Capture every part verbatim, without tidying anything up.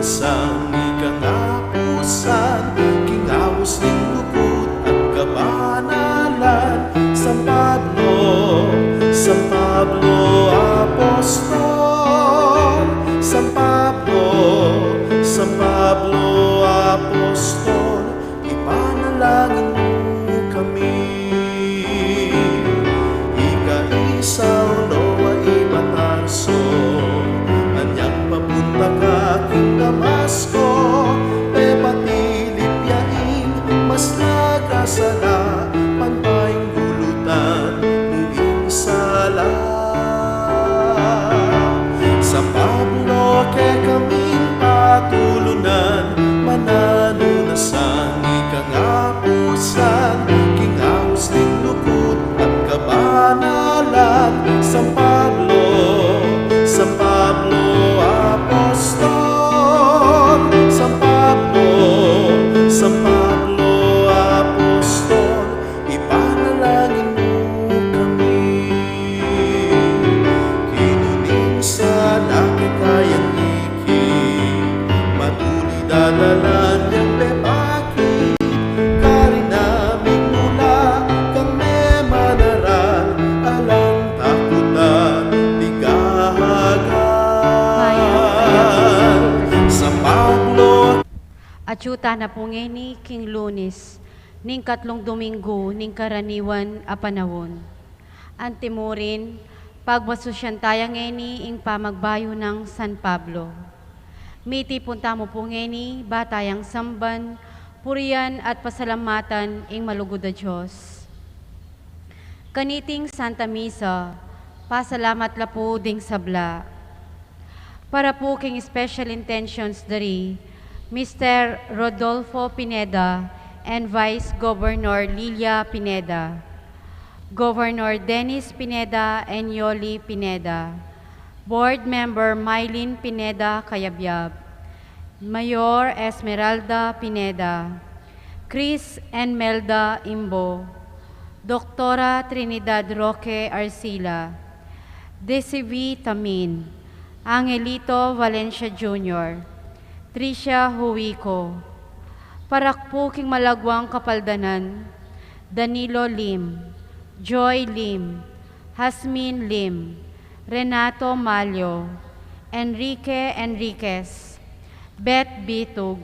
Sang ikang apusan, king aus ning lugud at kabanalan, San Pablo, San Pablo Apostol, San Pablo, San Pablo Apostol, ipanalangin mu kami. Ika i Saulo a iba Tarso, anyang papunta ka king Damasco, pepatilip ya ing maslaga sala, pantaing gulutan mu ing sala. San Pablo, kekaming patulunan, mananu na sang ikang apusan, king aus ning lugud at kabanalan, San Pablo, San Pablo Apostol, San Pablo, San Pablo Apostol, ipanalangin mu kami. Kinuning sana kekayang iki, matulid a dalan yang bebaki, karin a migmula kang memanaral, alang takut at pigahagal. San Pablo. Atyu tana pu ngeni king Lunes, ning katlung Dominggu ning karaniwan a panaun. Antimurin, pagmasusyan taya ngeni ing pamagbayu nang San Pablo. Mitipun tamu pu ngeni, ba tayang samban, purian at pasalamatan ing malugud a Dios. Kaniting Santa Misa, pasalamat la pu ding sabla. Para pu king special intentions dari, Mister Rodolfo Pineda and Vice Governor Lilia Pineda, Governor Dennis Pineda and Yoli Pineda, Board Member Mylene Pineda Cayabyab, Mayor Esmeralda Pineda, Chris and Melda Imbo, Doktora Trinidad Roque Arcila, Desi V Tamin, Angelito Valencia Junior, Tricia Huico, para pu king malagwang kapaldanan, Danilo Lim, Joy Lim, Hasmin Lim, Renato Malio, Enrique Enriquez, Beth Vitug,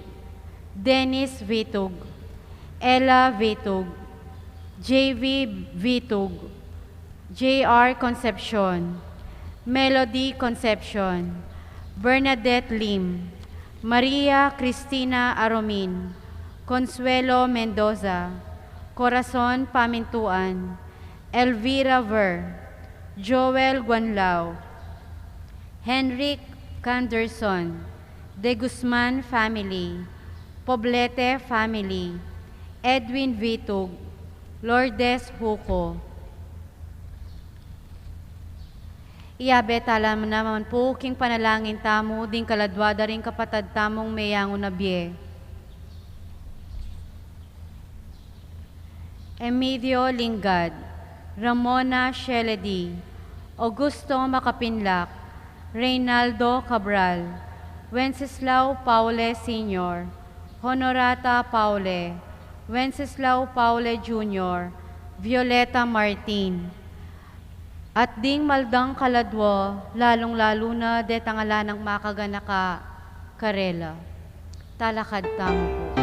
Dennis Vitug, Ella Vitug, J V Vitug, J R Concepcion, Melody Concepcion, Bernadette Lim, Maria Cristina Aromin, Consuelo Mendoza, Corazon Pamintuan, Elvira Ver, Joel Guanlao, Henrik Kanderson, De Guzman family, Poblete family, Edwin Vitug, Lourdes Huco. Iyabe tala naman pu king panalangin tamu ding kaladwa da ring kapatad tamung meyangu na bie. Emidio Lingad, Ramona Sheledy, Augusto Makapinlak, Reynaldo Cabral, Wenceslao Paule Senior, Honorata Paule, Wenceslao Paule Junior, Violeta Martin. At ding maldang kaladwa, lalung-lalu na detang ala nang makaganaka karela. Talakad tamu pu.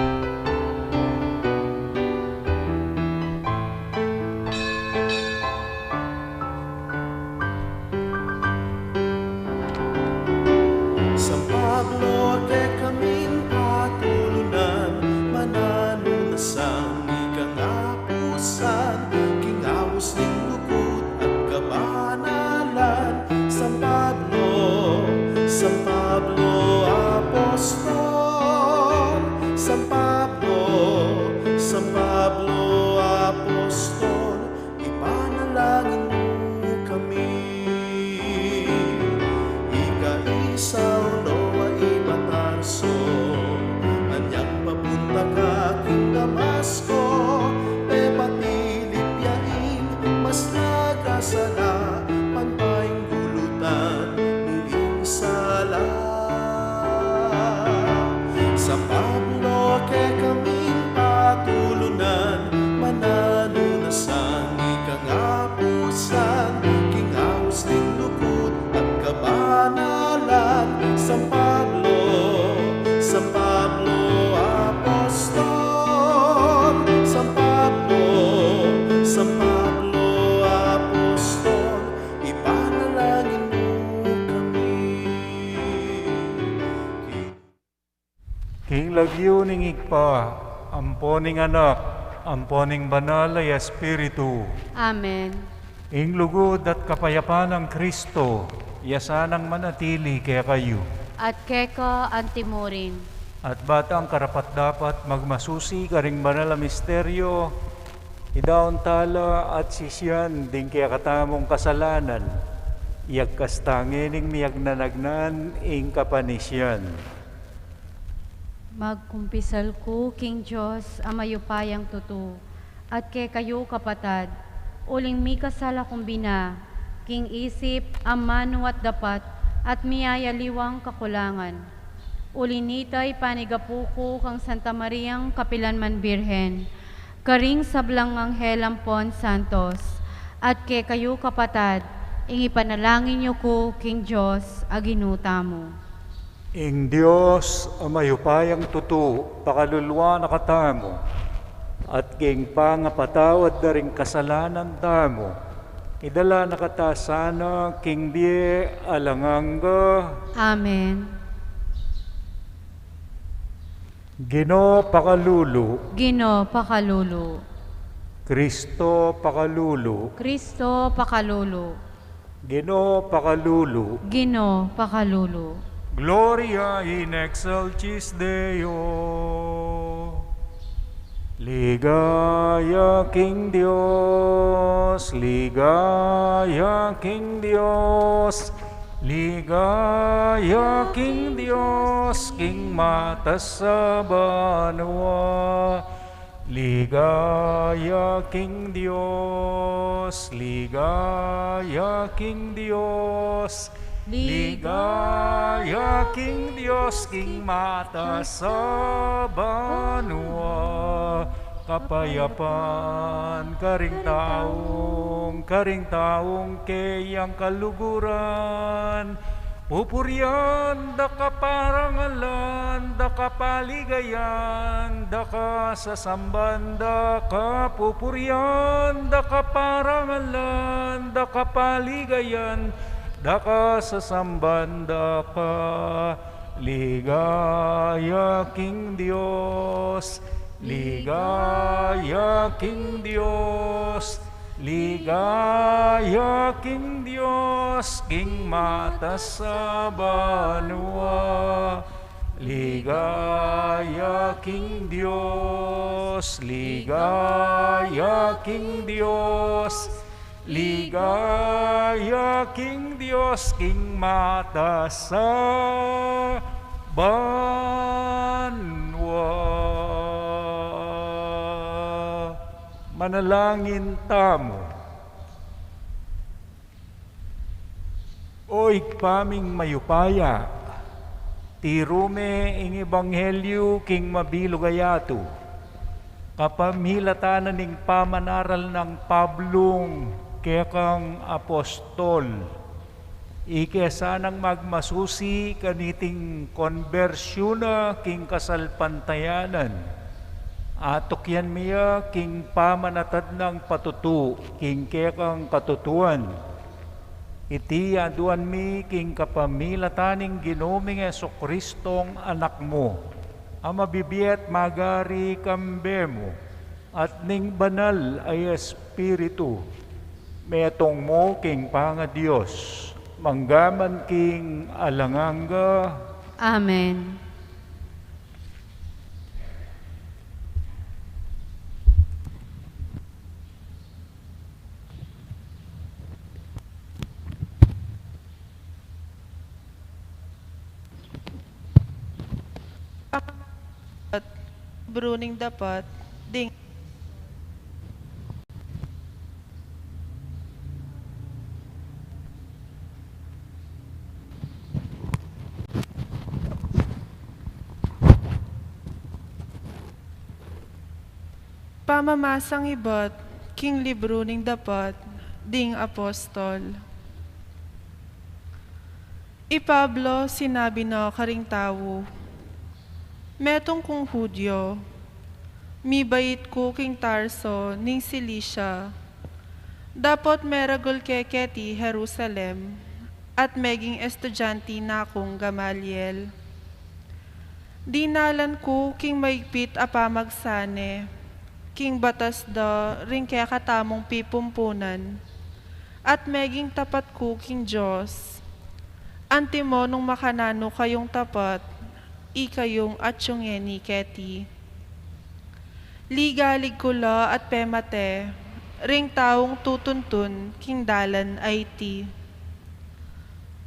San Pablo, kekaming patulunan, mananu na sang ikang apusan, king aus ning lugud at kabanalan, San Pablo, San Pablo Apostol, San King lagyu ning Ibpa, ampo ning Anak, ampo ning Banal a Espiritu. Amen. Ing lugud at kapayapan nang Kristo, iya sanang manatili kekayu. At keka antimurin. At batang karapat-dapat magmasusi karing banal a misteryo, idaun tala at sisian ding kekatamung kasalanan, iyagkas ta ngening miyagnanagnan ing kapanisian. Magkumpisal ku king Dios a mayupayang tutu, at kekayu kapatad, uling mikasala kung bina, king isip, amanu at dapat, at miyayaliwang kakulangan. Uli nita ipanigapu ku kang Santa Mariang kapilan man Birhen, karing sablang anghel ampon santos, at kekayu kapatad, ing ipanalangin yu ku king Dios a Ginu tamu. Ing Dios a mayupayang tutu, pakaluluan na katamu, at king pangapatawad da ring kasalanan tamu, idala na kata sana king bie alang angga. Amen. Ginu, pakalulu. Ginu, pakalulu. Kristo, pakalulu. Kristo, pakalulu. Ginu, pakalulu. Ginu, pakalulu. Gloria in excelsis Deo. Ligaya king Dios, ligaya king Dios, ligaya king Dios, king matas a banua. Ligaya king Dios, ligaya king Dios, ligaya king Dios, king matas a banua. Kapayapan karing taung, karing taung keyang kaluguran. Pupurian da ka, parangalan da ka, paligayan da ka, sasamban da ka, pupurian da ka, parangalan da ka, paligayan da ka, sasamban da ka. Ligaya king Dios, ligaya king Dios, ligaya king Dios, king matas a banua. Ligaya king Dios, ligaya king Dios, ligaya king Dios, king matas a banua. Manalangin tamu. O Ibpa ming mayupaya, tiru me ing ebanghelyu king mabilug a yatu, kapamilatan na ning pamanaral nang Pablung kekang apostol. Ike sanang magmasusi kaniting konbersyun na king kasalpantayanan. Atukyan mi ya king pamanatad nang patutu king kekang katutuan. Iti aduan mi king kapamilatan ning Ginu ming Jesucristong Anak mu, a mabibie at magari kambe mu, at ning Banal a Espiritu, metung mu king pangaDios, mangga man king alang angga. Amen. Bruning dapat ding Pamamasang ibat king libru ning dapat ding apostol. I Pablo sinabi na karing tau, metung kung Judio, mibait ku king Tarso ning Cilicia, dapot meragul ke keti Jerusalem, at meging estudianti na kung Gamaliel. Dinalan ku king maigpit a pamagsane king batas da ring kekatamung pipumpunan, at meging tapat ku king Dios. Antimo nung makananu kayung tapat, ikayung atiu ngeni keti. Ligalig ku la at pemate ring taung tutuntun king dalan a iti.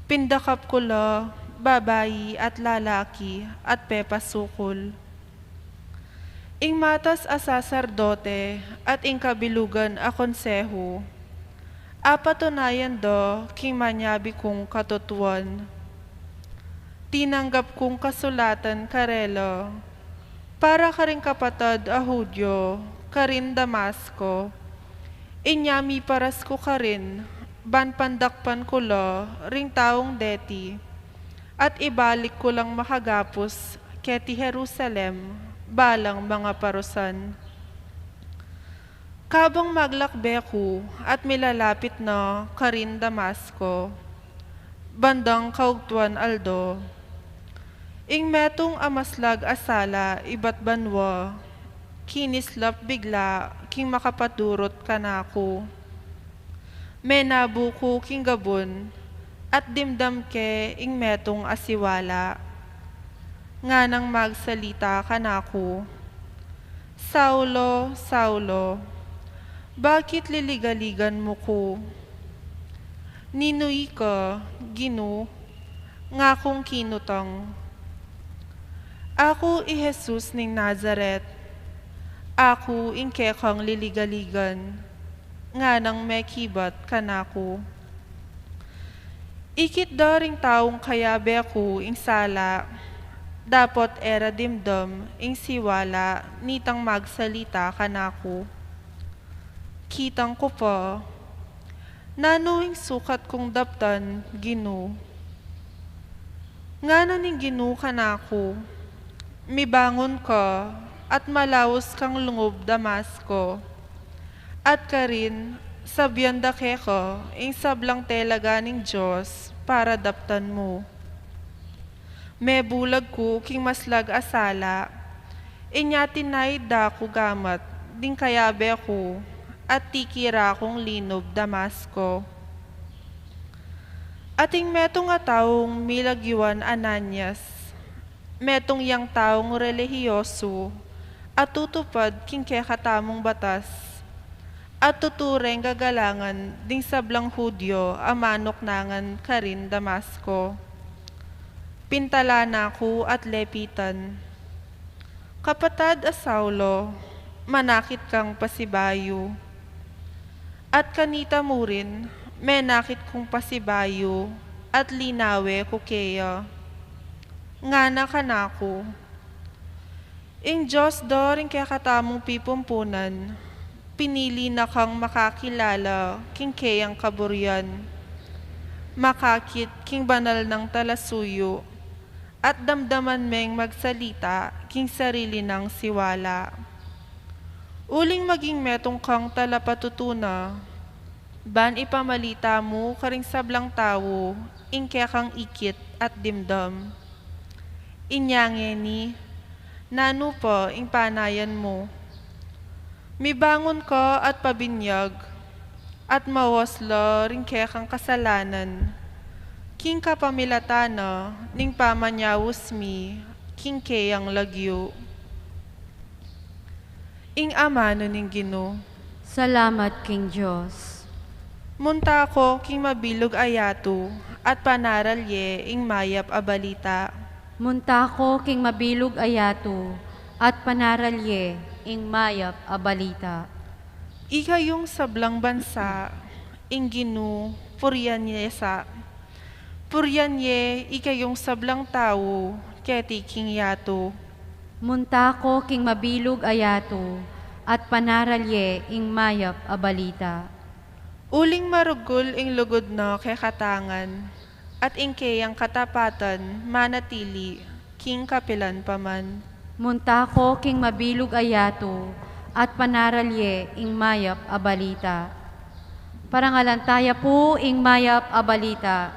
Pindakap ku la babai at lalaki at pepasukul. Ing matas a saserdote at ing kabilugan a konsehu, apatunayan da king manyabi kung katutuan. Tinanggap kung kasulatan karela para karing kapatad a Judio karin Damasco. Inya miparas ku karin ban pandakpan ku la ring taung deti, at ibalik ku lang makagapus keti Jerusalem balang mangaparusan. Kabang maglakbe ku at milalapit na karin Damasco, bandang kaugtuan aldo, ing metung a maslag a sala ibat banua kinislap bigla king makapadurut kanaku. Menabu ku king gabun at dimdam ke ing metung a siwala. Nganang magsalita kanaku, "Saulo, Saulo, bakit liligaligan mu ku? Ninu ika, Ginu?" Ngakung kinutang, "Aku i Jesus ning Nazaret. Aku ing kekang liligaligan." Nganang mekibat kanaku, "Ikit da ring taung kayabe ku ing sala, dapot e ra dimdam ing siwala nitang magsalita kanaku." Kitang ku pa, "Nanu ing sukat kung daptan, Ginu?" Ngana ning Ginu kanaku, "Mibangun ka at malaus kang lungub Damasco, at karin sabian da keka ing sablang telaga ning Dios para daptan mu." Mebulag ku king maslag a sala, inya tinaid da ku gamat ding kayabe ku at tikira kung linub Damasco. Ating metung a taung milagyuan Ananias, metung yang taung relihiyosu a tutupad king kekatamung batas, at tutu reng gagalangan ding sablang Judio a manuknangan karin Damasco. Pintala na ku at lepitan, "Kapatad a Saulo, manakit kang pasibayu." At kanita murin, menakit kung pasibayu at linawe ku keya. Ngana kanaku, "Ing Dios da ring kekatamung pipumpunan, pinili na kang makakilala king keyang kaburian, makakit king banal nang talasuyu, at damdaman meng magsalita king sarili nang siwala. Uling maging metung kang talapatutu na, ban ipamalita mu karing sablang tau ing kekang ikit at dimdam. Inya ngeni, nanu pa ing panayan mu? Mibangun ka at pabinyag, at mawas la ring kekang kasalanan, king kapamilatan na ning pamanyaus mi king keyang lagyu." Ing amanu ning Ginu. Salamat king Dios. Munta ko king mabilug a yatu, at panaral ye ing mayap a balita. Munta ko king mabilug a yatu, at panaral ye ing mayap a balita. Ikayung sablang bansa, ing Ginu purian ye sa. Purian ye ikayung sablang tau keti king yatu. Munta ko king mabilug a yatu, at panaral ye ing mayap a balita. Uling marugul ing lugud na kekatang, at ing keyang katapatan manatili king kapilan pa man. Munta ko king mabilug a yatu, at panaral ye ing mayap a balita. Parangalan taya pu ing mayap a balita.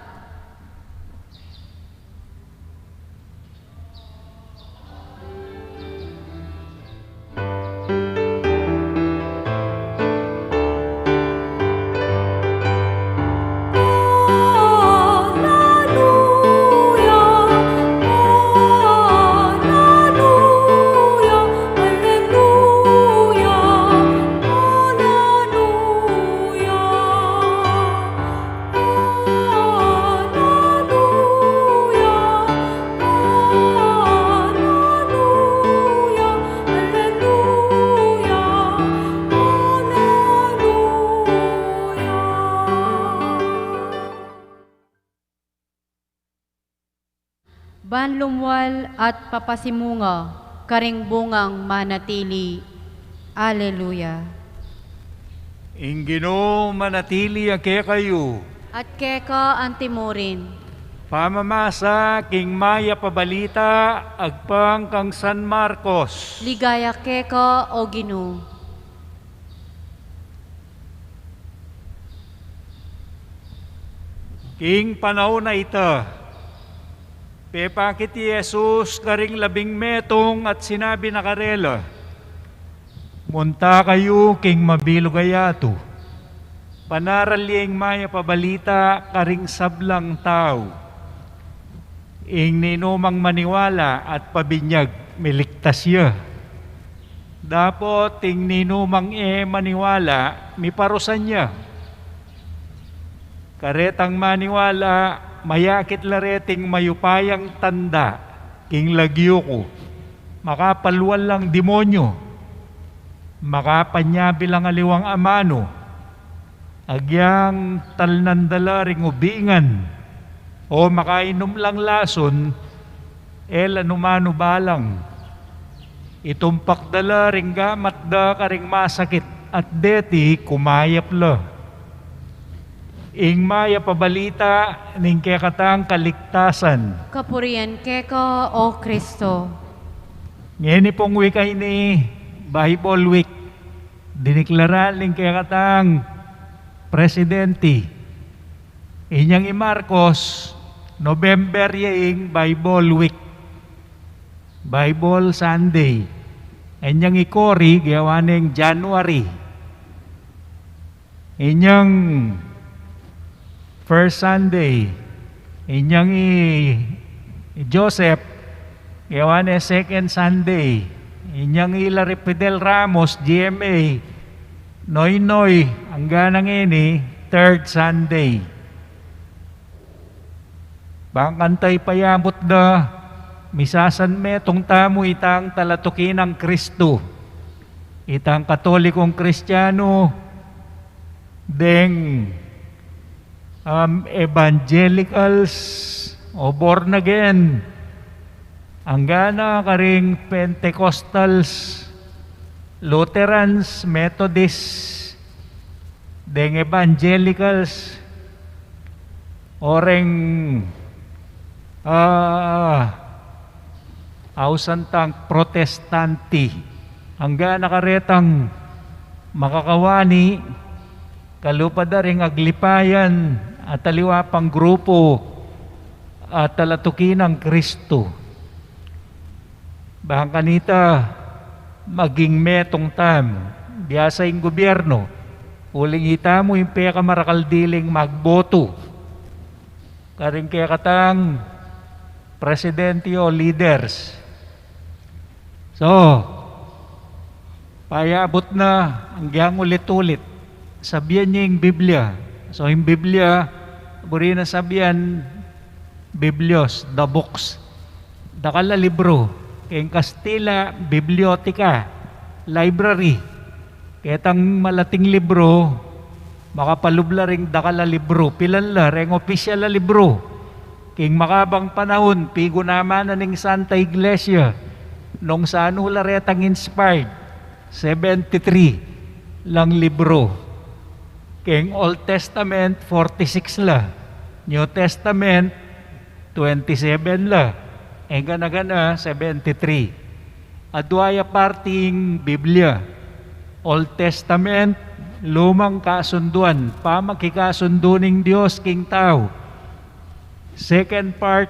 Tumwal at papasimunga karing bungang manatili. Aleluya. Ing Ginu manatili ya kekayu. At keka antimurin. Pamamasa king Mayap a Balita agpang kang San Marcos. Ligaya keka, O Ginu. King panaun a ita, pepakit i Jesus karing labing metung at sinabi na karela, "Munta kayu king mabilug a yatu, panaral ye ing Mayap a Balita karing sablang tau. Ing ninumang maniwala at pabinyag, miligtas ya. Dapot ing ninumang e maniwala, miparusan ya. Karetang maniwala, mayakit la reting mayupayang tanda king lagyu ku, makapalwal lang demonyu, makapanyabi lang aliwang amanu, agyang talnan da la ring ubingan, o makainum lang lasun, e la numanu balang. Itumpak da la ring gamat da karing masakit, at deti kumayap la." Ing Mayap a Balita ning kekatang kaligtasan. Kapurian keka, O Kristo. Ngeni pung wika ini, Bible Week. Diniklara ning kekatang presidente. Inyang i Marcos, November ya ing Bible Week, Bible Sunday. Inyang i Cory, gewa neng January. Inyang first Sunday, inyang i Joseph, gewa ne second Sunday. Inyang i Larry Fidel Ramos, G M A, Noynoy, angga na ngeni, third Sunday. Bang kanita ipayabut da, misasanmetung tamu itang talatuki nang Kristu, itang Katolikong Kristiyanu, deng, um, evangelicals o born again, angga na karing Pentecostals, Lutherans, Methodists, deng evangelicals, o reng, ah, ausan tang Protestante, angga na karetang makakawani, kalupa da ring aglipayan at aliwa pang grupu a talatuki nang Kristu. Bang kanita, maging metung tamu. Biasa ing gubyernu, uling itamu ing pekamarakal diling magbotu karing kekatang presidente o leaders. So, payabut na, anggyang ulit-ulit, sabian ye ing Biblia. So, ing Biblia, buri na sabian, Biblios, the books. Dakal a libru. King Kastila, biblioteca, library. Ketang malating libru, makapalub la ring dakal a libru. Pilan la, reng opisyal a libru. King makabang panaun, pigunaman na ning Santa Iglesia, nung sanu la retang inspired, seventy-three lang libru. King Old Testament, forty-six la. New Testament, twenty-seven la. E gana-gana, seventy-three. Adwa ya parting Biblia. Old Testament, lumang kasunduan, pamagkikasundu ning Dios king tau. Second part,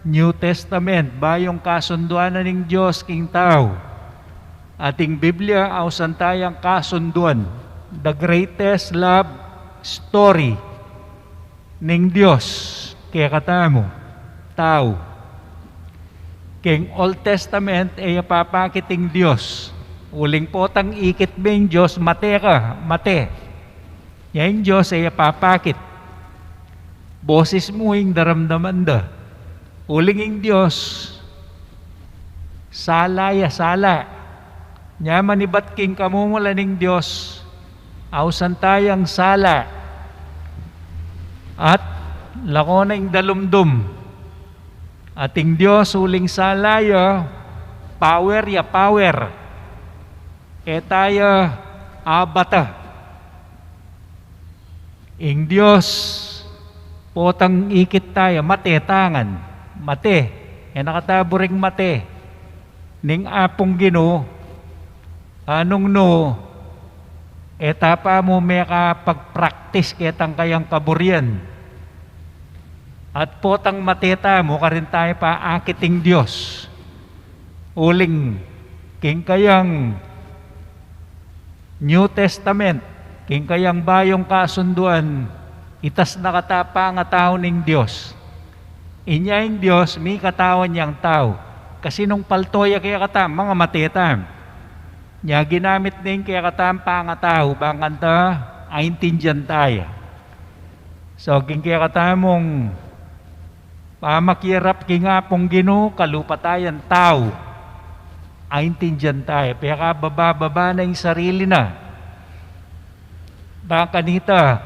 New Testament, bayung kasunduan na ning Dios king tau. Ating Biblia, ausan tayang kasunduan, the greatest love story ning Dios kekatamu, tau. King Old Testament, e ya papakit ing Dios. Uling potang ikit me ing Dios, mate ka, mate. Ya ing Dios, e ya papakit. Boses mu ing daramdaman da. Uling ing Dios, sala ya, sala. Nya manibat king kamumulan ning Dios, ausan tayang sala. At lako na ing dalumdum. Ating Dios uling sala ya, power ya, power. E taya abata. Ing Dios, potang ikit taya, mate tangan, mate. E na kata buring mate ning Apung Ginu, anung nu, e ta pa mu mekapag-practice ketang kayang kaburian. At potang mate tamu, karin taya pa akit ing Dios. Uling king kayang New Testament, king kayang bayung kasunduan, itas na kata pangatau ning Dios. Inya ing Dios, mikatawan yang tau. Kasi nung palto ya kekata, mangamate ta. Nya ginamit na ing kekatang pangatau, bang kanta aintindian taya. So, king kekatamung pamakirap king Apung Ginu, kalupa tayang tau, aintindian taya. Pekababa-baba na ing sarili na. Bang kanita,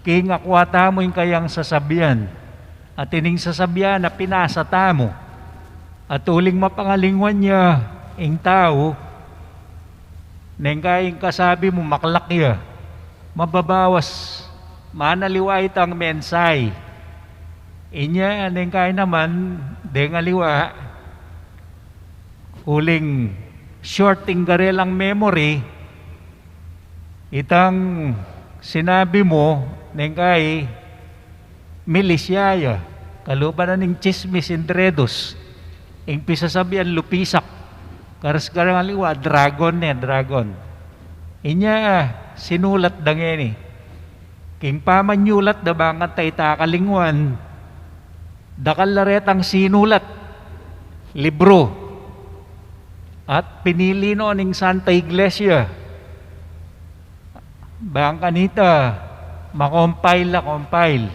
king akwa tamu ing kayang sasabian. At ining sasabian na pinasa tamu. At uling mapangalingwan ya ing tau, neng kaya ing kasabi mu maklak ya, mababawas, manaliwa itang mensahe. Inya, neng kaya naman, deng aliwa, uling short ing karelang memory, itang sinabi mu, neng kaya, milisya ya. Kalupa na ning tsismis, intriga. Ing pisasabian lupisak. Karas kareng aliwa, dragon ne, dragon. Inya, sinulat da ngeni. King pamanyulat da bang kanta ita kalingwan, dakal la retang sinulat, libro. At pinili no ning Santa Iglesia. Bang kanita, ma-compile la, compile.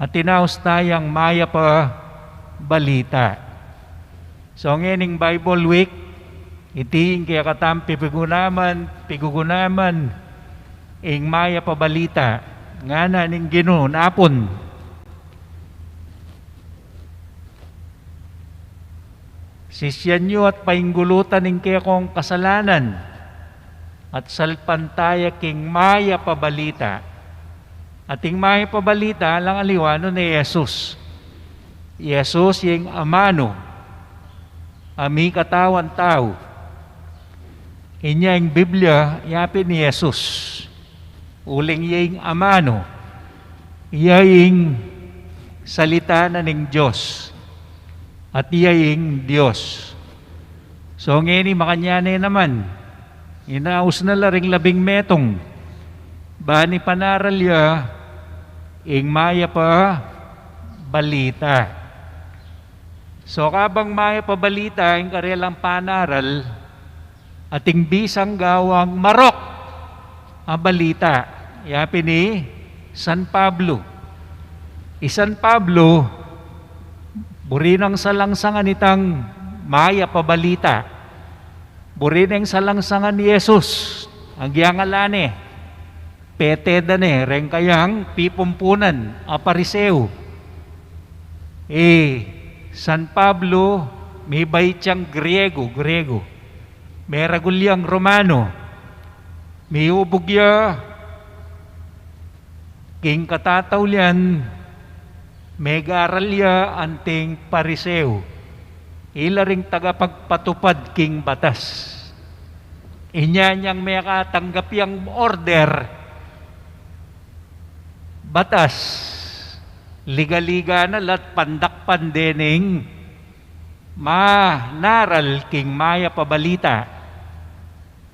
At tinaus tayang Mayap a Balita. So, ngening Bible Week, iti ing kekatang pipigunaman, pigugunaman, ing Mayap a Balita, ngana ning Ginu, napun. Sisian yu at painggulutan ing kekong kasalanan, at salpan taya king Mayap a Balita. At ing Mayap a Balita, alang aliwa nung i Jesus. I Jesus ya ing Amanu, a mikatawan tau. Inya ing Biblia, yapin i Jesus. Uling ya ing Amanu, ya ing salita na ning Dios. At ya ing Dios. So, ngeni makanyan ne naman, inaus na la ring labing metung, bang ipanaral ya ing Mayap a Balita. So, kabang Mayap a Balita ing karelang panaral, ating bisang gawang marok a balita. Yapin i San Pablo. I San Pablo, buri nang salangsangan itang Mayap a Balita. Buri nang salangsangan i Jesus, agyang ala ne, pete da ne reng kayang pipumpunan a Pariseo. I San Pablo, mibait yang Griego, Griego. Meragul yang Romano. Miubug ya king katataulian, megaral ya anting Pariseo. Ila ring tagapagpatupad king batas. Inya nyang mekatanggap yang order, batas, liga-liga na la't pandakpan dening manaral king Mayap a Balita.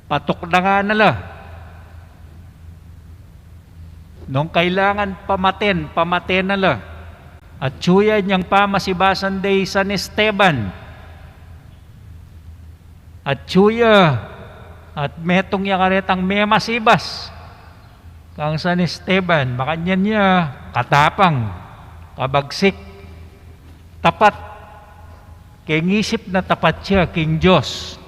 Patukdangan na la. Nung kailangan pamaten, pamaten na la. Atyu ya nyang pamasibasan de i San Esteban. Atyu ya, at metung ya karetang memasibas kang San Esteban, makanyan ya katapang, kabagsik, tapat. King isip na tapat ya king Dios.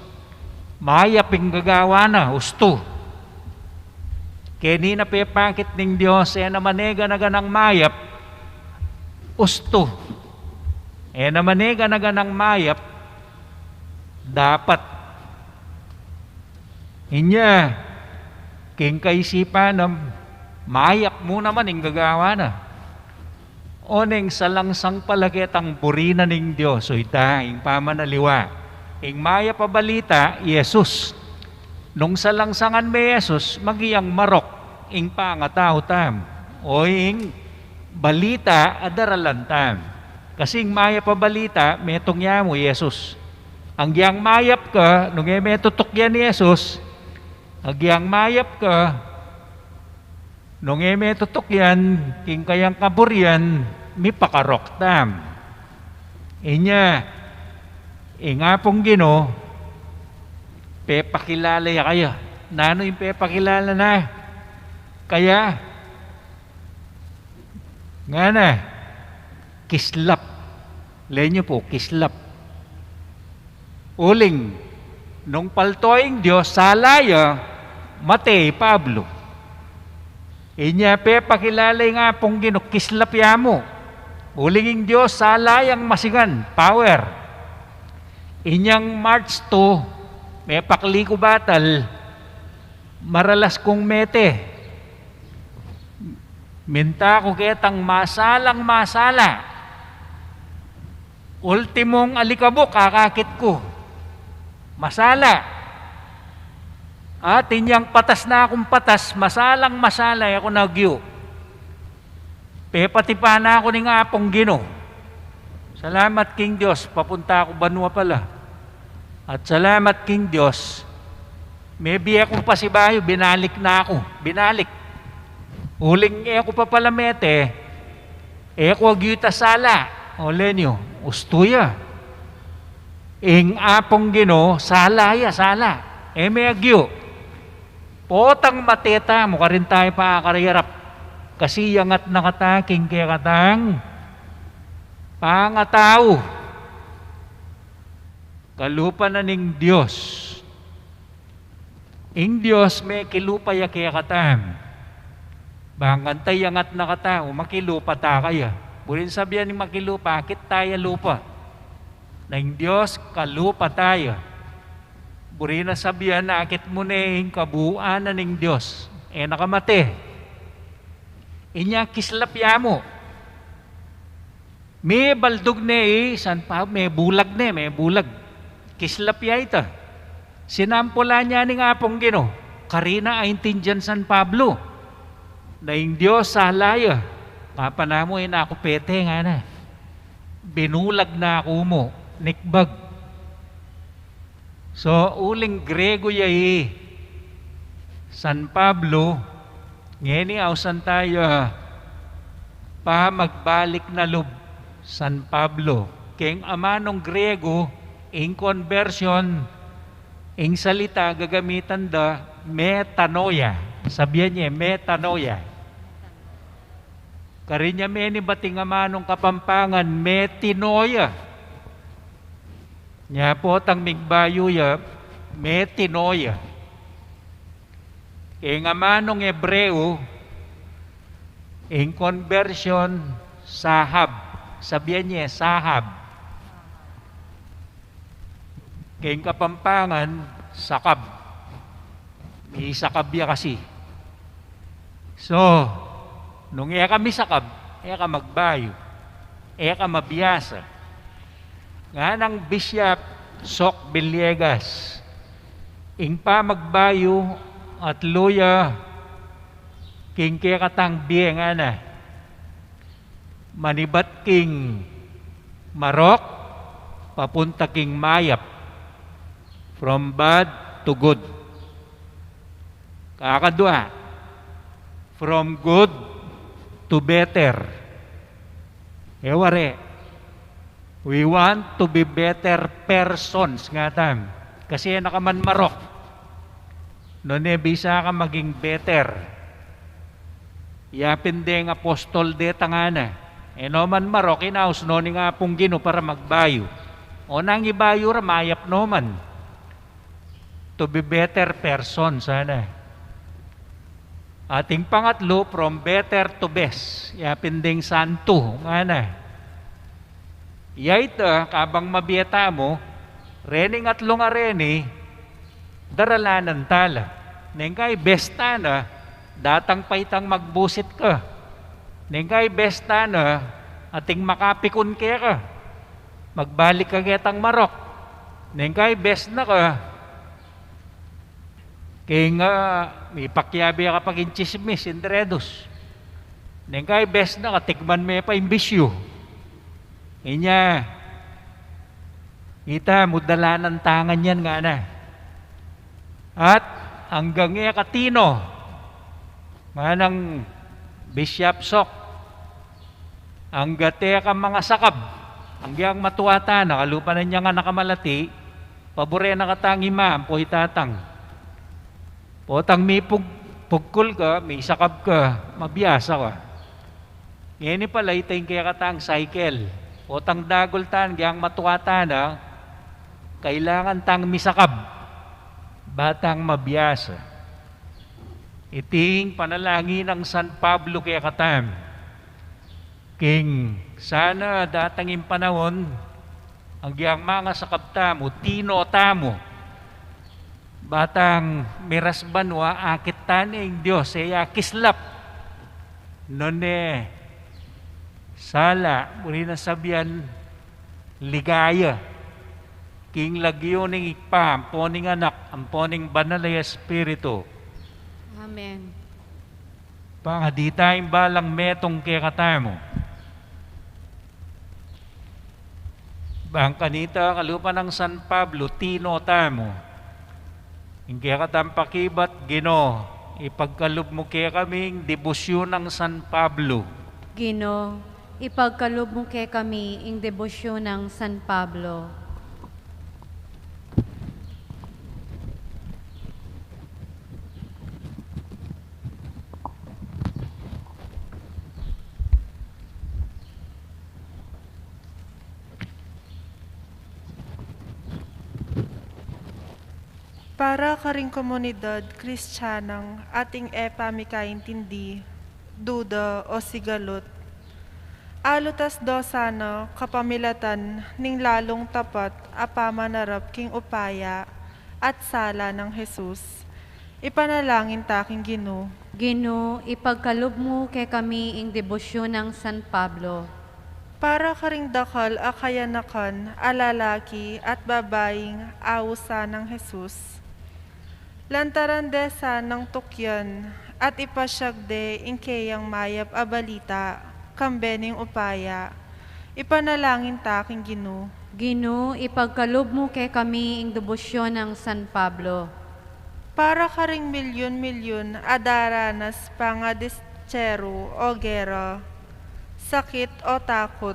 Mayap ing gagawan na, ustu. Keni na pepakit ning Dios, e na manega na ganang mayap, ustu. E naman e gana-ganang mayap, dapat. Inya, king kaisipan na, mayap mu naman ing gagawa na. Oneng salangsang pala ketang buri na ning Dios, o ita, ing pamanaliwa. Ing mayap a balita, i Jesus. Nung salangsangan me i Jesus, maging marok ing pangatau tam, o ing balita a daralan tam. Kasi ing mayap a balita, metung ya mu i Jesus. Agyang mayap ka, nung e me tutukyan i Jesus, agyang mayap ka, nung e me tutukyan king kayang kaburian, mipakarok tam. Inya, ing Apung Ginu, pepakilala ya kaya. Nanu ing pepakilala na kaya? Ngana, kislap. Lenu pu, kislap. Uling, nung palto ing Dios, sala ya, mate i Pablo. Inya pepakilala ing Apung Ginu, kislap ya mu. Uling ing Dios, sala yang masingan, power. Inyang March two, mepakli ku batal, maralas kung mete. Minta ku ketang masalang masala. Ultimong alikabuk, akakit ku. Masala. At inyang patas na kung patas, masalang masala, e ku na agyu. Pepatipan na ku ning Apung Ginu. Salamat king Dios, papunta ku banua pala. At salamat king Dios, mebie kung pasibayu, binalik na ku. Binalik. Uling e ku pa pala mete, e ku agyu ita sala. O lenu, ustu ya. Ing Apung Ginu, sala ya, sala. E me agyu. Potang mate tamu, karin tamu pakarirap. Kasi iyangat na kata king kekatang pangatau. Kalupa na ning Dios. Ing Dios mekilupa ya kekatamu. Bang kanita iyangat na kata, o makilupa ta kaya. Buring sabian ning makilupa, akit ta ya lupa. Na ing Dios, kalupa ta ya. Buri na sabian, akit mu ne ing kabuuan na ning Dios. E na ka mate. Inya kislap ya mu. Mebaldug ne i San Pablo, mebulag ne, mebulag. Kislap ya ita. Sinampulan ya ning Apung Ginu. Karin na aintindian San Pablo na ing Dios sala ya. Kapanamu, e na ku pete, ngana. Binulag na ku mu, nikbag. So, uling Grego ya i San Pablo, ngeni ausan taya pa magbalik na lub San Pablo. Keng amanung Grego, ing conversion, ing salita gagamitan da, metanoia. Sabian ye, metanoia. Karin ya menibat ing amanung Kapampangan, metinoia. Nya potang migbayu ya, metanoia. Keng amanung Hebreo, ing conversion, sahab. Sabian ye, sahab. Keng Kapampangan, sakab. Misakab ya kasi. So, nung e ka misakab, e ka magbayu, e ka mabiasa. Nganang Bishop Sok Villegas, ing pamagbayu atlu ya king kekatang bie, ngana. Manibat king marok, papunta king mayap. From bad to good. Kakadua, from good to better. E wari, we want to be better persons, ngatan. Kasi e na ka man marok, nune bisa ka maging better. Yapin deng apostol de, tangana. E no man marok, inaus no ning Apung Ginu para magbayu. O nang ibayu ra, mayap no man. To be better person, sana. At ing pangatlu, from better to best. Yapin deng santu, ngana. Ya ita, kabang mabie tamu, rening atlung a reni, daralanan ta la. Neng kai bes ta na, datang pa itang magbusit ka. Neng kai bes ta na, ating makapikun keka. Magbalik ka ketang marok. Neng kai bes na ka, keng, ah, mipakyabe ka pa king tsismis, intrigus. Neng kai bes na ka, tikman me pa ing bisyu. Inya, ita mu, dalanan ta ngan yan, ngana. At anggang e ka tino, nganang Bishop Sok, angga e ka mangasakab, anggang matua ta na, kalupa na niyang anak a malati, pabure na katang ima ampo i tatang. Potang mipug-, pugkul ka, misakab ka, mabiasa ka. Ngeni pala, ita ing kekatang cycle. Potang dagul tang, anggang matua ta na, kailangan tang misakab, ba tang mabiasa. Iti ing panalangin nang San Pablo kekatamu. King sana datang ing panaun, anggang mangasakab tamu, tino tamu, ba tang miras banua, akit ta ne ing Dios, e ya kislap. Nune sala, buri nang sabian, ligaya. King lagyu ning Ibpa, ampo ning Anak, ampo ning Banal a Espiritu. Amen. Pangadi tayang balang metung kekatamu. Bang kanita, kalupa nang San Pablo, tino tamu. Ing kekatang pakibat, Ginu, ipagkalub mu kekami ing debosyun nang San Pablo. Ginu, ipagkalub mu kekami ing debosyun nang San Pablo. Para karing komunidad Kristianang ating e pa mikaintindi, duda o sigalut, alutas do sana kapamilatan ning lalung tapat a pamanarap king upaya at sala nang Jesus. Ipanalangin ta king Ginu. Ginu, ipagkalub mu kekami ing debosyun nang San Pablo. Para karing dakal a kayanakan a lalaki at babaing ausan nang Jesus, lantaran de sanang tukyan at ipasyag de ing keyang mayap a balita kambe ning upaya. Ipanalangin ta king Ginu. Ginu, ipagkalub mu kekami ing debosyun nang San Pablo. Para karing milyun-milyun a daranas pangadistsyeru o gera, sakit o takut,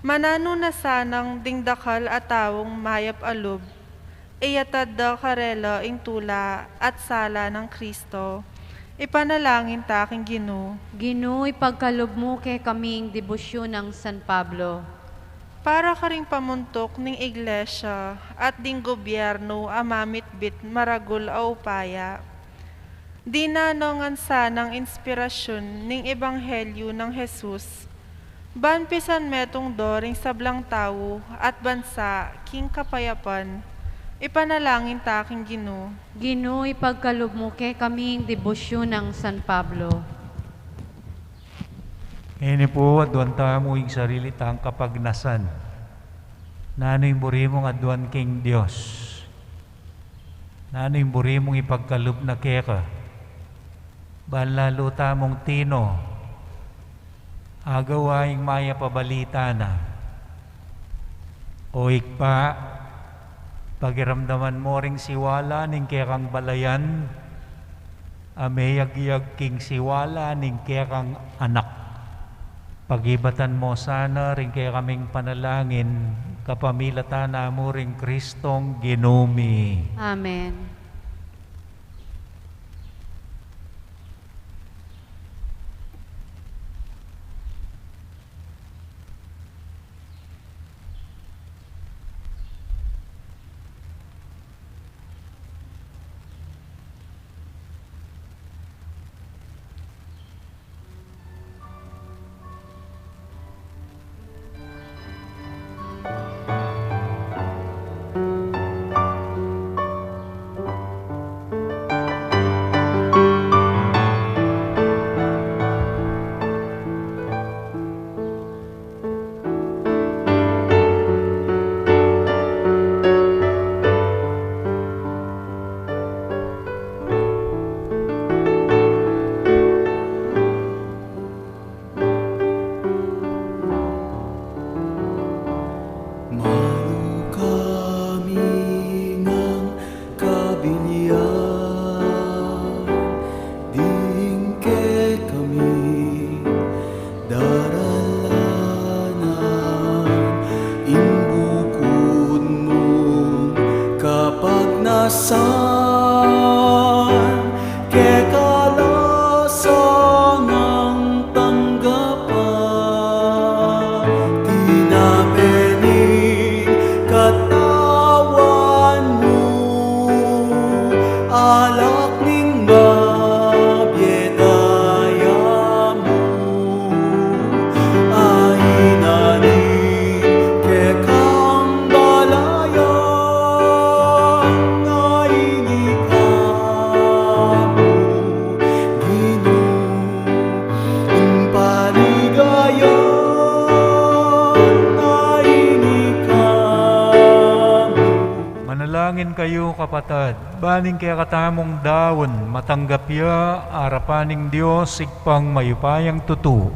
mananu na sanang ding dakal a taung mayap a lub, iyatad da karela ing tula at sala nang Kristo. Ipanalangin ta king Ginu. Ginu, ipagkalub mu kekami ing debosyun nang San Pablo. Para karing pamuntuk ning Iglesia at ding gobyernu a mamitbit maragul a upaya. Dinan no ngan sanang inspirasyun ning ebanghelyu nang Jesus, ban pisan metung do ring sablang tau at bansa king kapayapan. Ipanalangin ta king Ginu. Ginu, ipagkalub mu kekami ing debosyun nang San Pablo. Ini pu, aduan tamu ing sarili tang kapagnasan. Nanu ing buri mung aduan king Dios? Nanu ing buri mung ipagkalub na keka? Ban lalu tamung tino, agawa ing mayap a balita na. O Ibpa, pakiramdaman mu ring siwala ning kekang balayan, a meyagyag king siwala ning kekang Anak. Pagibatan mu sana ring kekaming panalangin, kapamilatan na mu ring Kristong Ginu mi. Amen. San keka la sanang tanggapan, tinape ning katawan mu, alak ning mabie daya mu, ainanin kekang balayan, aini ka mu, Ginu, ing paligayan, aini ka mu. Manalangin kayu, kapatad, ban ing kekatamung daun matanggap ya arapan ning Dios Ibpang mayupayang tutu.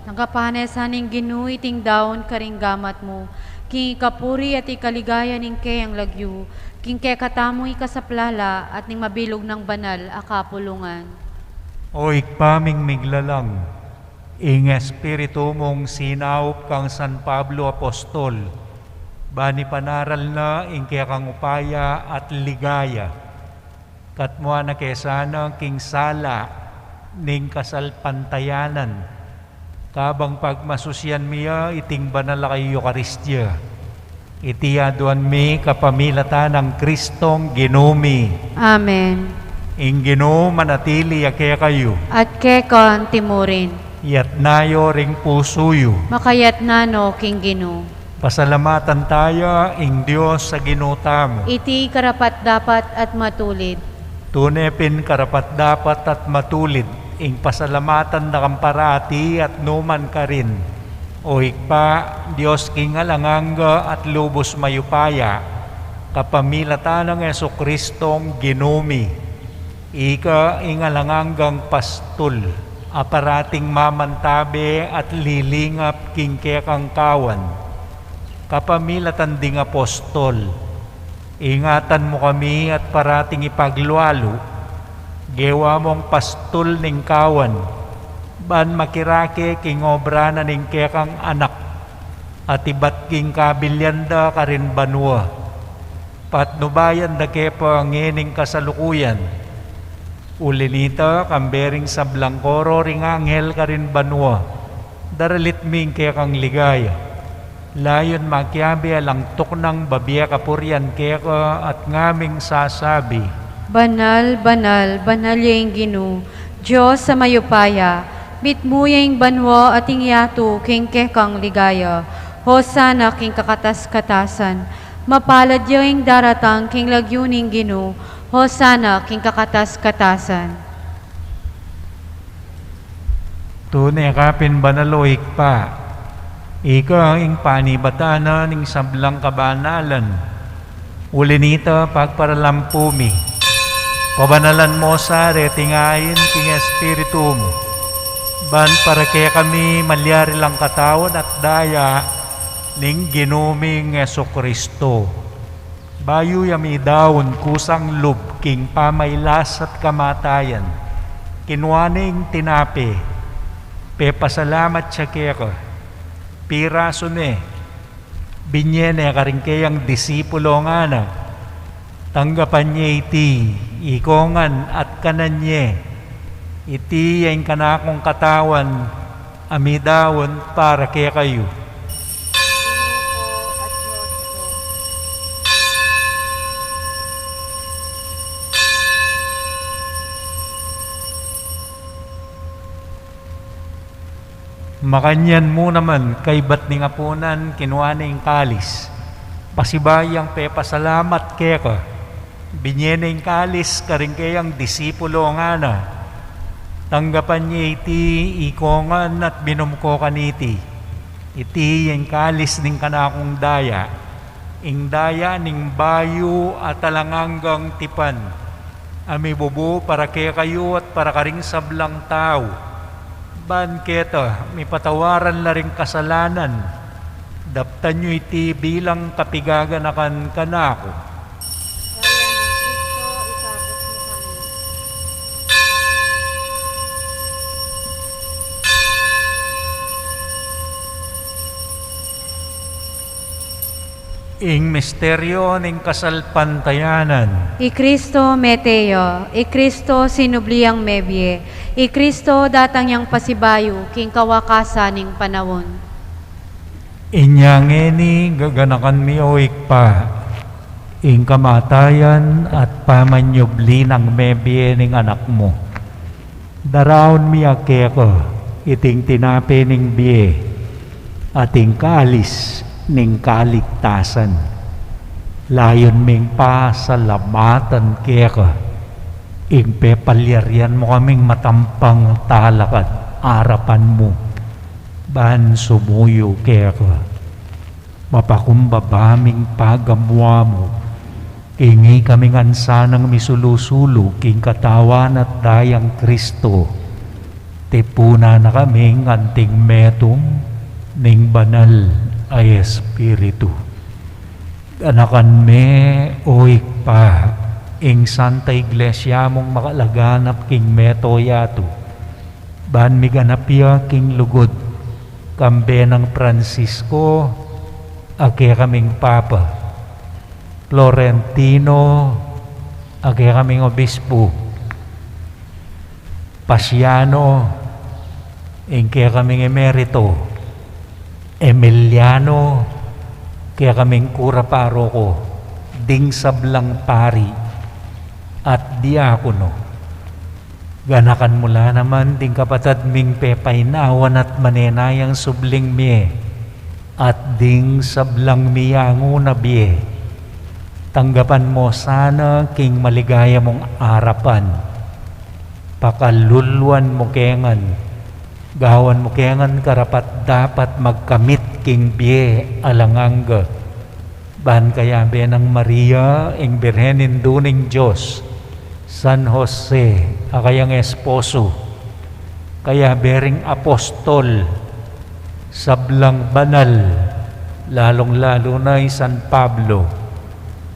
Tanggapan na sa ning Ginu iting daun karing gamat mu, king ikapuri at ikaligaya ning keyang lagyu, king kekatamung ikasaplala at ning mabilug nang banal a kapulungan. O Ibpa ming miglalang, ing Espiritu mung sinaup kang San Pablo Apostol, ban ipanaral na ing kekang upaya at ligaya. Katmuan na ke sana king sala ning kasalpantayanan, kabang pagmasusian mi ya iting banal a Eukaristia. Iti aduan mi kapamilatan nang Kristong Ginu mi. Amen. Ing Ginu manatili ya kekayu. At keka anti mu rin. Yatna yu ring pusu yu. Makayatna no king Ginu. Pasalamatan taya ing Dios a Ginu tamu. Iti karapat-dapat at matulid. Tune pin karapat-dapat at matulid ing pasalamatan da kang parati at nu man karin, O Ibpa, Dios king alang angga at lubus mayupaya, kapamilatan nang Jesucristong Ginu mi. Ika ing alang anggang pastul a parating mamantabe at lilingap king kekang kawan. Kapamilatan ding apostol, ingatan mu kami at parating ipaglualu, gewa mung pastul ning kawan, ban makirake king obra na ning kekang Anak, at ibat king kabilian da karin banua. Patnubayan da ke pa ngening kasalukuyan. Uli nita, kambe ring sablang koro ring anghel karin banua, daralit mi ing kekang ligaya. Layun makiabe alang tuknang babie kapurian keka at ngaming sasabi: Banal, banal, banal ya ing Ginu, Dios a mayupaya, mitmu ya ing banua at ing yatu king kekang ligaya. Hosana king kakatas-katasan. Mapalad ya ing daratang king lagyu ning Ginu. Hosana king kakatas-katasan. Tune ka pin banal, o Ibpa. Ika ing panibatan na ning sablang kabanalan. Uli nita, pagparalampu mi, pabanalan mo sa reting ain king Espiritu mu, ban para kekami malyari lang katawan at daya ning Ginu ming Jesucristo. Bayu ya midaun kusang lub king pamailas at kamatayan, kinua ne ing tinape, pepasalamat ya keka, pirasu ne, binye ne karing keyang disipulo, ngana: Tanggapan ye iti ikongan at kanan ye. Iti ya ing kanakung katawan a midaun para kekayu. Makanyan mu naman, kaybat ning apunan, kinua ne ing kalis, pasibayu yang pepasalamat keka, binye ne ing kalis karing keyang disipulo, ngana: Tanggapan ye iti ikongan at minum ko kaniti. Iti ya ing kalis ning kanakung daya, ing daya ning bayu at alang anggang tipan, a mibubu para kekayu at para karing sablang tau, ban keta mipatawaran la ring kasalanan. Daptan yu iti bilang kapigaganakan kanaku. Ing misteryo ning kasalpantayanan. I Kristo mete ya, i Kristo sinubli yang mebie, i Kristo datang yang pasibayu king kawakasan ning panaun. Inya ngeni gaganakan mi, o Ibpa, ing kamatayan at pamanyubli nang mebie ning Anak mu. Daraun mi ya keka iting tinape ning bie at ing kalis ning kaligtasan. Layun ming pasalamatan keka ing pepalyarian mu kaming matampang talakad arapan mu ban sumuyu keka. Mapakumbaba ming pagamu-amu king ikami ngan sanang misulu-sulu king Katawan at Dayang Kristo, tipunan na kami ngan anting metung ning Banal a Espiritu. Ganakan me, o Ibpa, ing Santa Iglesia mung makalaganap king mabilug a yatu, ban miganap ya king lugud, kambe nang Francisco a kekaming Papa, Florentino a kekaming Obispo, Pasiano ing kekaming Emerito, Emiliano kekaming Kura Paroko, ding sablang pari at diakono. Ganakan mu la naman ding kapatad ming pepainawan at manenayang subling mie at ding sablang miyangu na bie. Tanggapan mu sana king maligaya mung arapan. Pakaluluan mu ke ngan, gawan mu ke ngan karapat-dapat magkamit king bie alang angga. Ban kayabe nang Maria, ing Birhen Indu ning Dios, San Jose a kayang esposo, kayabe ring apostol, sablang banal, lalung-lalu na i San Pablo,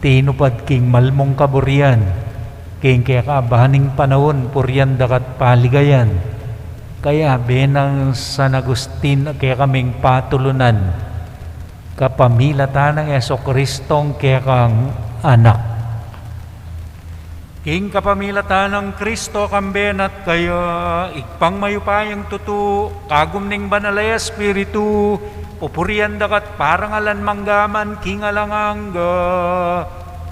tinupad king malmung kaburian king kekaban ning panaun, purian daka at paligayan, kayabe nang San Agustin a kekaming patulunan, kapamilatan nang Jesucristong kekang Anak. King kapamilatan nang Kristo, kambe na at kaya, Ibpang mayupayang tutu, kagum ning Banal a Espiritu, pupurian daka at parangalan mangga man king alang angga.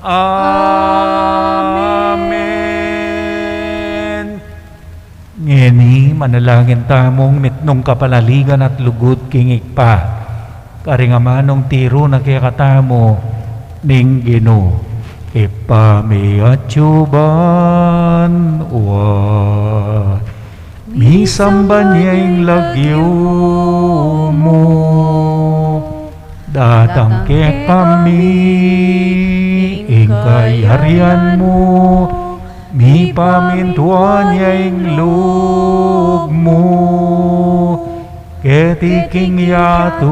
Amen. Amen. Ngeni, manalangin tamung mitmung kapalaligan at lugud king Ibpa, karing amanung tiru na kekatamu ning Ginu. Ibpa mi atsu banua, misamban ya ing lagyu mu, datang kekami ing kayarian mu, mipamintuan ya ing lub mu, keti king yatu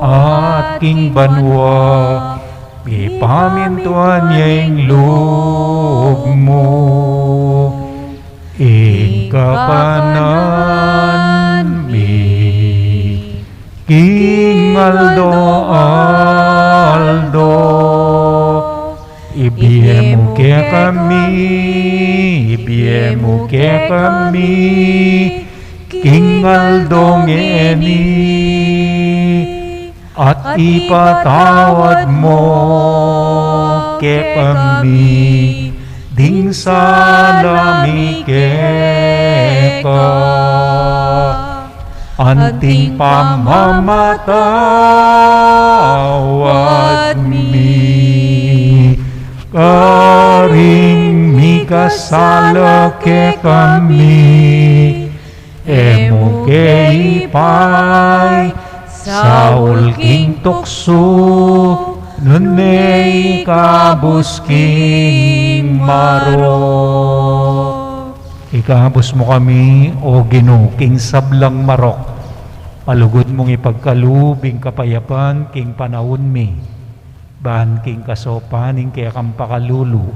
at king banua, mipamintuan ya ing lub mu. Ing kakanan mi king aldo-aldo, ibie mu kekami, ibie mu kekami king aldo ngeni, at ipatawad mu kekami ding sala mi keka, anting pamamatawad mi karing mikasala kekami. E mu ke ipaisaul king tuksu, nune ikabus king marok. Ikabus mu kami, O Ginu, king sablang marok. Palugud mung ipagkalub ing kapayapan king panaun mi. Ban king kasaupan ning kekang pakalulu,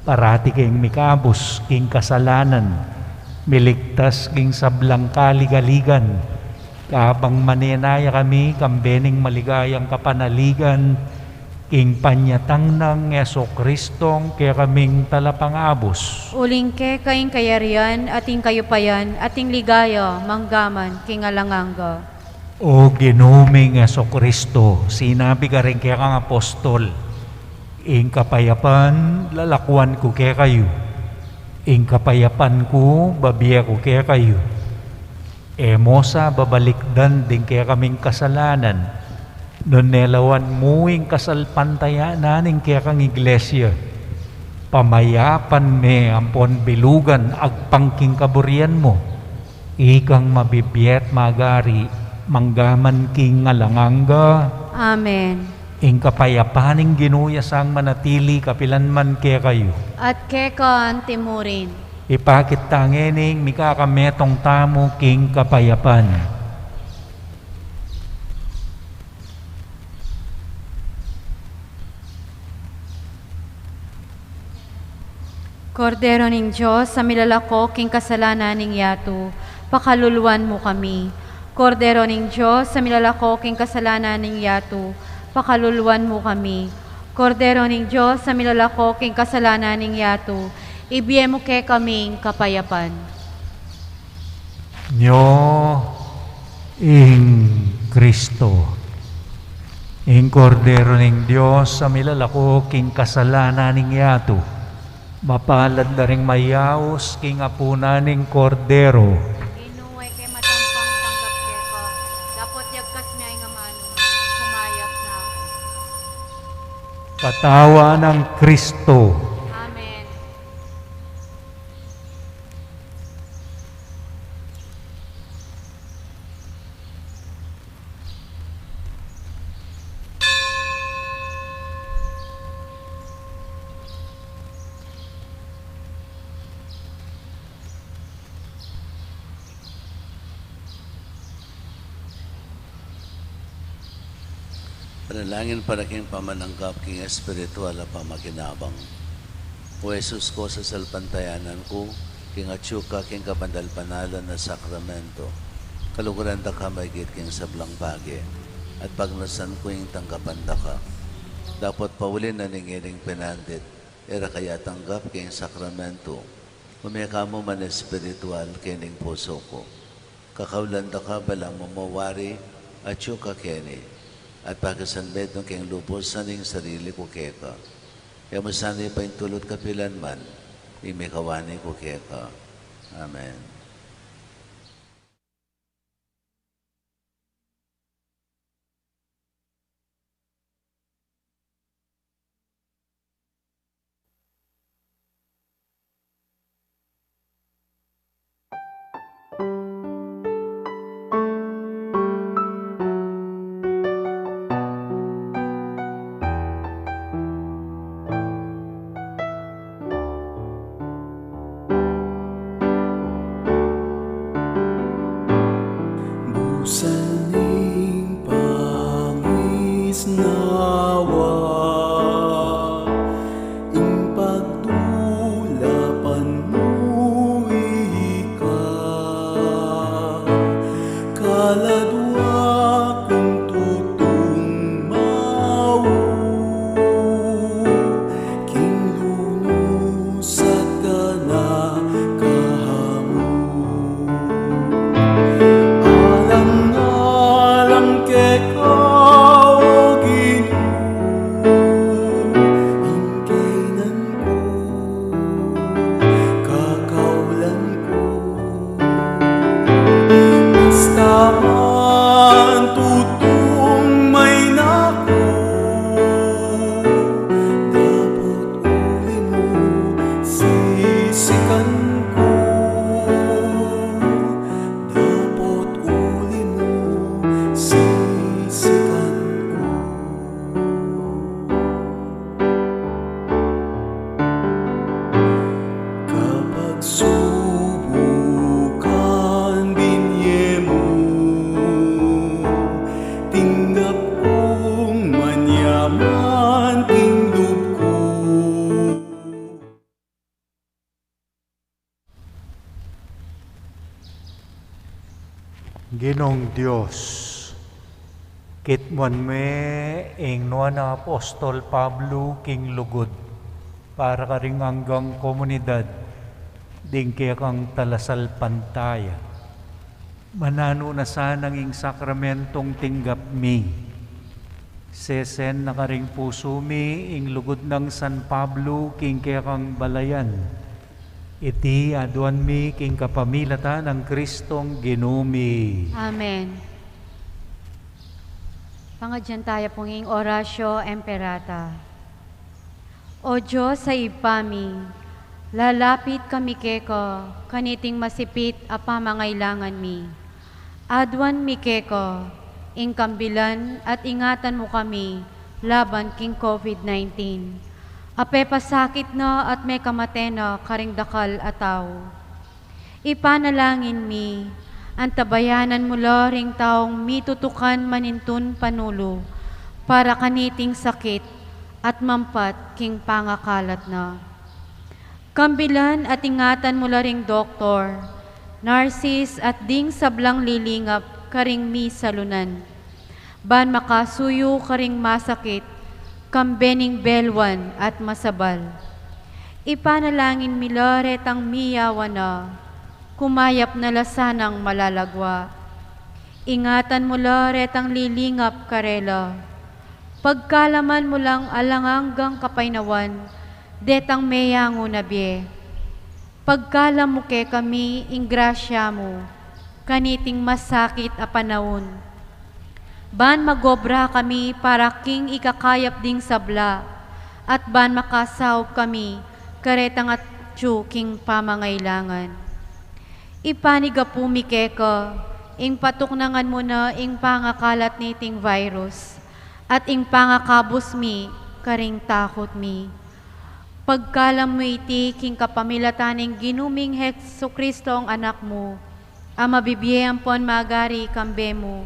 parati keng mikabus king kasalanan, miligtas king sablang kaligaligan, Kabang manenaya kami, kambe ning maligayang kapanaligan, king panyatang nang Jesucristong kekaming Talapangabus. Uling keka ing kayarian, at ing kayupayan, at ing ligaya, manggaman king alang angga. O Ginu ming Jesucristo, sinabi karing kekang apostol, ing kapayapan lalakuan ku kekayu, ing kapayapan ku babie ku kekayu. E mu sa babalikdan ding kekaming kasalanan, nune lawan mu ing kasalpantayanan ning kekang iglesia. Pamayapan me ampon bilugan agpang king kaburian mu. Ikang mabibie at magari, manggaman king alang angga. Amen. Ing kapayapan ning Ginu ya sang manatili kapilan man kekayu. At keka antimurin. Ipakit ta ngening mikakametung tamu king kapayapan. Kordero ning Dios, a milalako king kasalanan ning yatu, pakaluluan mu kami. Kordero ning Dios, a milalako king kasalanan ning yatu, pakaluluan mu kami. Kordero ning Dios, a milalako king kasalanan ning yatu, ibie mu kekami ing kapayapan. Nyo ing Kristo, ing Kordero ning Dios, a milalako king kasalanan ning yatu. Mapalad la ring mayaus king apunan ning Kordero. Ginu, e ke matampang tanggap keka, dapot yagkas me ing amanu, sumayap na ku. Katawan nang Kristo. Amen. Panalangin para king pamananggap king espiritual a pamakinabang. O Jesus ku, sasalpantayanan ku king atyu ka king kabanal-banalan a sakramento. Kaluguran da ka maigit king sablang bage, at pagnasan ku ing tanggapan da ka. Dapot pauli na ning ining penandit, e ra ka ya tanggap king sakramento, ume ka mu man espiritual kening pusu ku. Kakaulan da ka balang mamawari, atyu ka keni, at pakisanmetung keng lubus ing sarili ku keka. E mu sana paintulut kapilan man ing mikawani ku keka. Amen. Busan ing pangisnawa, ing pagtulapan mu ika. Ginung Dios, kitmuan me ing nuan nang Apostol Pablo king lugud para karing anggang komunidad ding kekang talasalpantaya. Mananu na sanang ing sakramentong tinggap mi, sesen na karing pusu mi ing lugud nang San Pablo king kekang balayan. Iti aduan mi king kapamilatan nang Kristong Ginu mi. Amen. Pangadyan taya pung ing Oratio Imperata. O Dios a Ibpa mi, lalapit kami keka kaniting masipit a pamangailangan mi. Aduan mi keka ing kambilan at ingatan mu kami laban king COVID nineteen a pepasakit na at mekamate na karing dakal a tau. Ipanalangin mi, antabayanan mu la ring taung mitutukan manintun panulu para kaniting sakit at mampat king pangakalat na. Kambilan at ingatan mu la ring doktor, narsis at ding sablang lilingap karing misalunan, ban makasuyu karing masakit, kambe ning belwan at masabal. Ipanalangin mi la retang miyawan na, kumayap na la sanang malalagwa. Ingatan mu la retang lilingap karela. Pagkalaman mu lang alang anggang kapaynawan detang meyangu na bie. Pagkalam mu kekami ing grasya mu kaniting masakit a panaun, ban magobra kami para king ikakayap ding sabla, at ban makasaup kami karetang atyu king pamangailangan. Ipanigapu mi keka ing patuknangan mu na ing pangakalat niting virus at ing pangakabus mi karing takut mi. Pagkalam mu iti king kapamilatan ning Ginu ming Jesucristo, ing Anak mu, a mabibie ampon magari kambe mu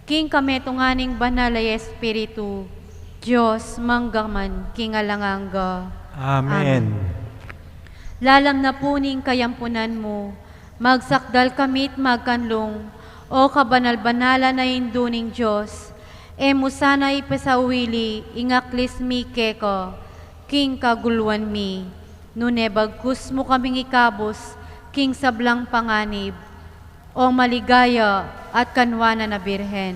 king kametungan ning Banal a Espiritu, Dios, mangga man king alang angga. Amen. Amen. Lalam na pu ning kayampunan mu, magsakdal kami't magkanlung, o kabanal-banalan a Indu ning Dios. E mu sana ipasawili ing aklis mi keka king kaguluan mi, nune bagkus mu kaming ikabus king sablang panganib, o maligaya at kanuanan a Birhen.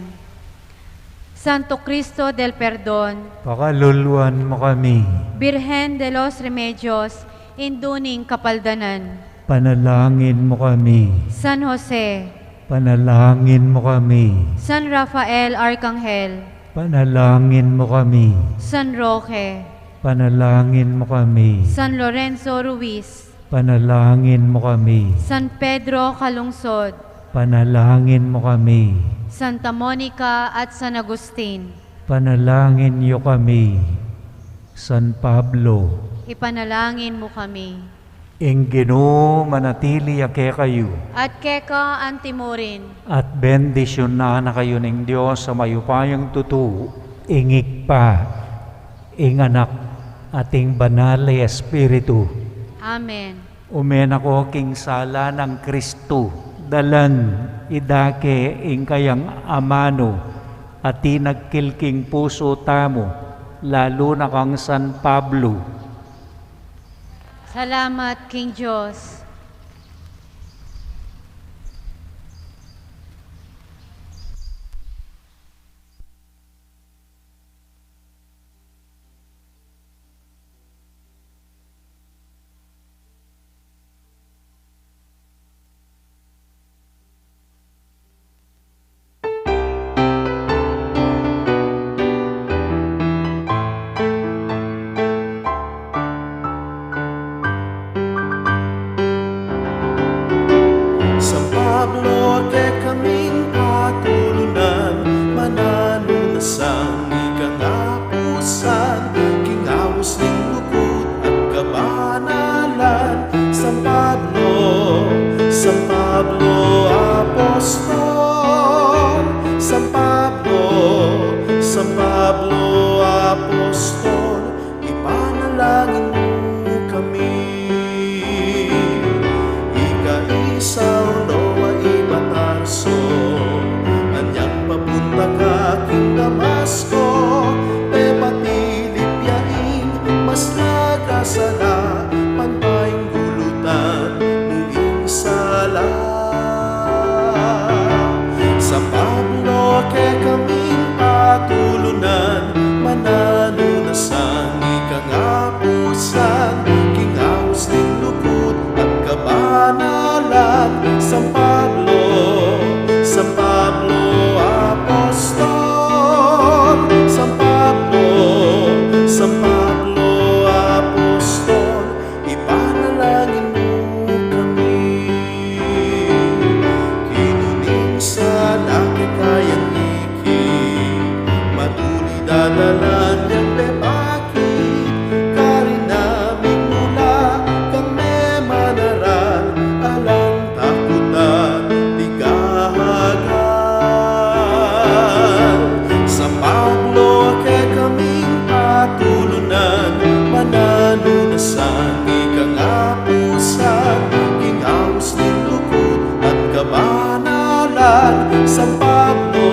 Santo Cristo del Perdon, pakaluluan mu kami. Birhen de los Remedios, Indu ning Kapaldanan, panalangin mu kami. San Jose, panalangin mu kami. San Rafael Arkanghel, panalangin mu kami. San Roque, panalangin mu kami. San Lorenzo Ruiz, panalangin mu kami. San Pedro Calungsod, panalangin mu kami. Santa Monica at San Agustin, panalangin yu kami. San Pablo, ipanalangin mu kami. Ing Ginu manatili ya kekayu. At keka antimurin. At bendisyunan na kayu ning Dios a mayupayang tutu, ing Ibpa, ing Anak, at ing Banal a Espiritu. Amen. Ume na ko king sala nang Kristu, dalan idake ing kayang amanu, at tinagkil king pusu tamu, lalu na kang San Pablo. Salamat king Dios. sala, pampaingulutan mu ing sala. San Pablo, kekaming patulunan, mananu na sang ikang apusan king aus ning lugud at kabanalan. San Pablo, San Pablo Apostol, San Pablo, San Pablo Apostol, ipanalangin mu kami. Kinuning sana kekayang iki, matulid a dalan yang bebaki, karin naming mula kang memanaral, alang takut at pigahagal. San Pablo, kekaming patulunan, mananu na sang ikang apusan king aus ning lugud at kabanalan. San Pablo,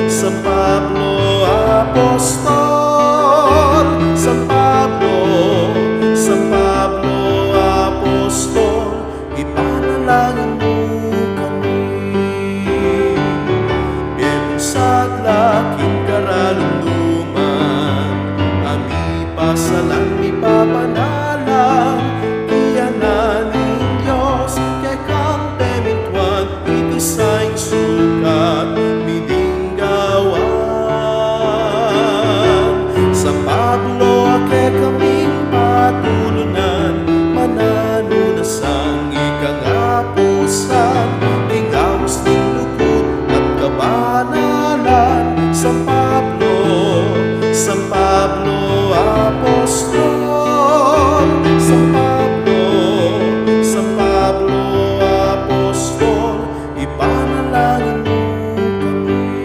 San Pablo Apostol, San Pablo, San Pablo Apostol, ipanalangin mu kami. Bie mung sadla king karalumduman, a mipasalan, mipapanalan, kiyanan ning Dios kekang pemintuan, iti sa ing sukat mi ding gawan. San Pablo, a kekaming patulunan, mananu na sang ikang apusan king aus ning lugud at kabanalan. San Pablo, San Pablo Apostol, San Pablo, San Pablo Apostol, ipanalangin mu kami.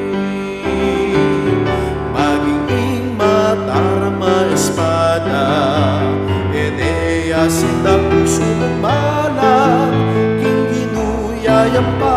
Maging ing mataram a espada, e ne asinta pusu mung malam, king Ginu yayampa